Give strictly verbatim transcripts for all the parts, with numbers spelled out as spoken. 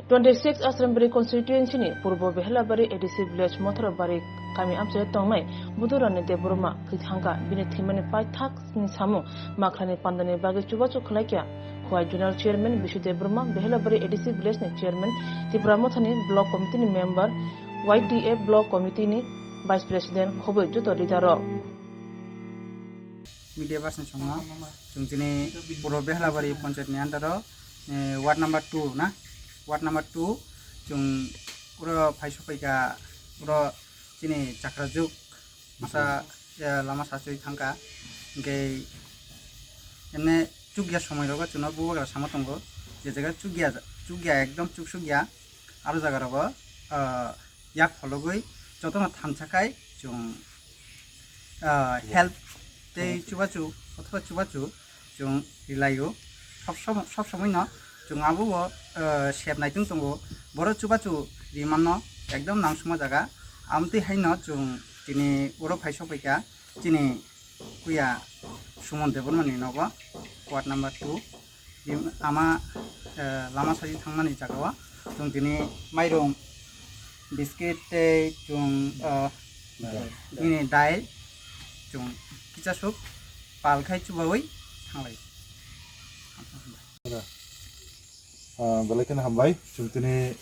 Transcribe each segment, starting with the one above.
Twenty six Asrambari constituency ni Purbo Behelabari A D C village Motharabari kami amchai tongnai Budurani Debbarma thwi thangkha. Bini thwimani paithak ni samung Makhrani pandani bagwi chubachu khlaikha. Khowai Zonal Chairman Bisu Debbarma, Behelabari A D C village ni Chairman, Tipra Mothani Block Committee ni member, Y T F Block Committee ni Vice President khobwi joto leader rok. Media bus ni chwngno chwng chini Purbo Behelabari panchayat ni under o, eh, ward number two na, ward number two chwng oro phai sokphaikha, oro chini chakrajuk masa, eh, lama sachwi thangkha, hwnkhe emne chukya somoi rogo chwngno bubagra sama tongo, je jaga chukya, chukya ekdom chuksukya, aro jaga rogo, ah, yak phologwi jotono thansa khai chwng, ah, help tei chubachu othoba chubachu chwng rilaio. Sob somo-, sob somoino chwng abobo, ah, sep naitung tongo. Borok chubachu rimanno ekdom nangsukma jaga. Amtwi haino chwng tini oro phai sokphaikha chini puya Suman Debbarmani nogo, ward number two. Bim-, ama, eh, lama sachi thangmani jagao chwng tini mairum, biscuit tei chwng, eh, nini dail chwng kisasuk pal khai chubaui thanglai. Ah, belai kheno hambai. Chwng tini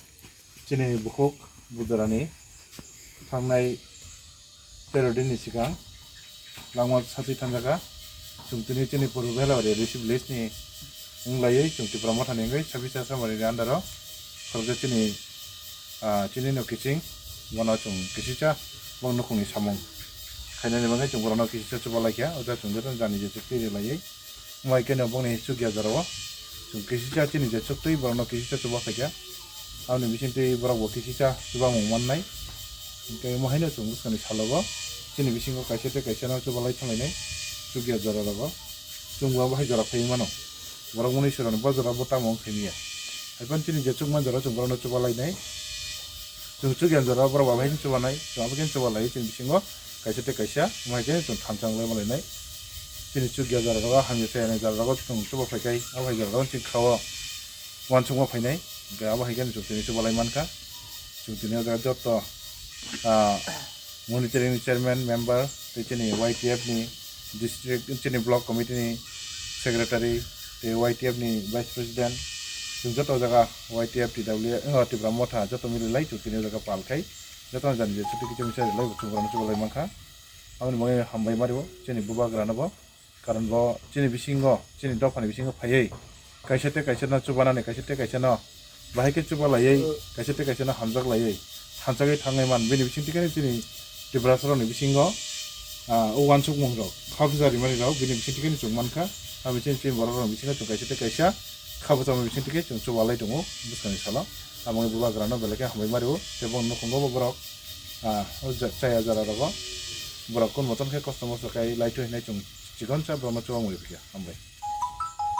chini bukhuk Budurani thangnai tero din ni swkang langma sachi thanjakha. Chwng tini chini Purbo Behelabari A D C village ni wng laiwi chwng Tipra Mothani wngwi sabisa samari ni under o khoroksa chini, ah, chini no kiching bono chwng kisisa bong nukhungni samung khainani bagwi chwng borokno kisisa chuba laikha. O jaga chwng jotono jani je chukti ri laiwi. Wngbai kheno bongni chukya jorao chwng kisisa chini je chuktwi borokno kisisa chuba khaikha. Aboni bisingtwi borokbo kisisa chubamung mannai. Hwnkhe omo haino chwng bwskangni salogo chini bisingo kaisa tei kaisano chubalai thanglainai chukya jorarogo. Chwngbo abo hai jora phaiwi mano. Borok mwnwi sirokni bo jora bo tamo wng khaimya. Haiphano chini je chukma jora chwng borokno chubalainai. Chwng chukya jora borok abo haino chubanai, chwng abo khe chubalaiwi chini bisingo kaisa tei kaisa, wngkha khe chwng thansa wng lai manlainai. Chini chukya jora rogo, hamya chaya ni jora rogo chwng chuba phai khai, abo hai jora rogo chini kha o uansukma phainai. Hwnkhe abo hai khe chwng tini chuba lai mankha. Chwng tini o jaga joto, ah, monitoring ni chairman, member, tei chini Y T F ni district, chini block committee ni secretary, tei Y T F ni vice president, chwng joto o jaga Y T F T W A, wng, Tipra Motha joto mili lai chwng tini o jaga pal khai. Jotono jani je chuti kiching misa rilai bo chwng borokno chubalai mankha. Aboni bagwi hambai mario chini bubagrano bo. Karon bo chini bisingo, chini dophani bisingo phaiwi kaisa tei kaisa no chubanani, kaisa tei kaisa no bahai khe chubalaiwi, kaisa tei kaisa no hamjak laiwi thansagwi thangwi man. Bini bisingtwi khe chini Tiprasarokni bisingo, ah, o uansukmung rok, kha bwsa rimani rok bini bisingtwi khe chwng mankha. Aboni chini, chini borok rokni bisingo chwng kaisa tei kaisa kha bwsa bisingtwi khe chwng chubalai tongo bwskangni salo. Aboni bubagrano belai khe hambai mario tei boni nukhungo bo borok ah, o ja-, chaya jora rogo borok kun moton khe kosto mosto khai laito hinwi chwng chikon cha borokno chuba mui rwkhe hambai.